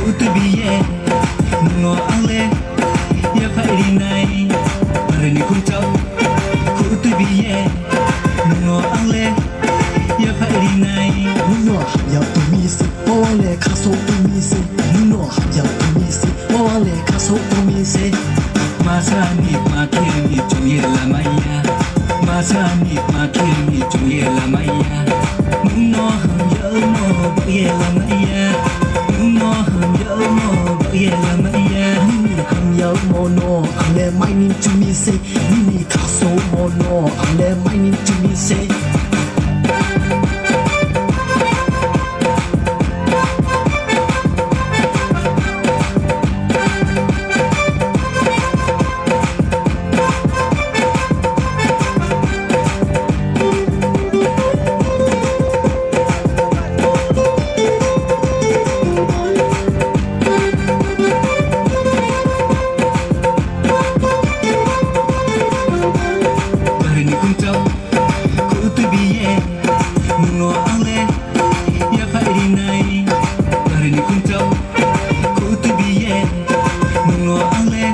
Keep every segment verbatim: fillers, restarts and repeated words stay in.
Khutwi biye, nwngno ang le yaphai rinai. Barani khumchao, khutwi biye, nwngno ang le yaphai rinai. Nwngno hamya tumi se, o ang le khaso tumi se. Nwngno hamya tumi se, o ang le khaso tumi se. Masa ni ma khir ni chungye lamaya. Masa ni ma khir ni chungye lamaya. Nwngno hamya mo boye lamaya. Nwngno hamya mo boye lamaya. Nini hamya mono ang le maini chumi se. Nini khaso mono ang le maini chumi se. Barani khumchao, khutwi biye, nwngno ang le yaphai rinai. Barani khumchao, khutwi biye, nwngno ang le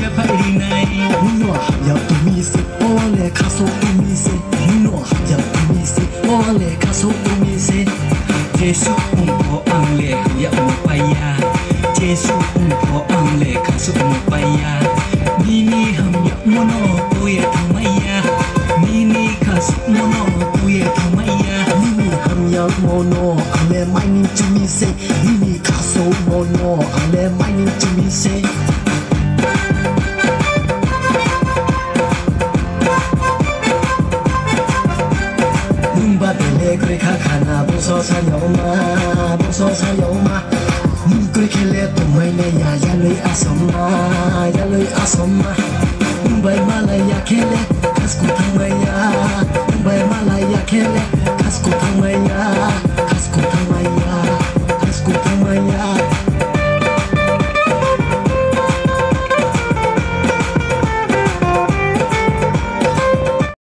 yaphai rinai. Nwngno hamya tumi se, o ang le khaso tumi se. Nwngno hamya tumi se, o ang le khaso tumi se. Jesu wngkho ang le hamya mo paiya. Jesu wngkho ang le khaso mo paiya. Nini hamya mono tuye thangmaiya. Nini khaso mono tuye thangmaiya. Nini hamya mono ang le maini chumi se. Nini khaso mono ang le maini chumi se. Nwng ba belek rwkha khana boso sayoma, boso sayoma. Nwng kwrwi khe le tongmai naiya, yalwi asomma, yalwi asomma.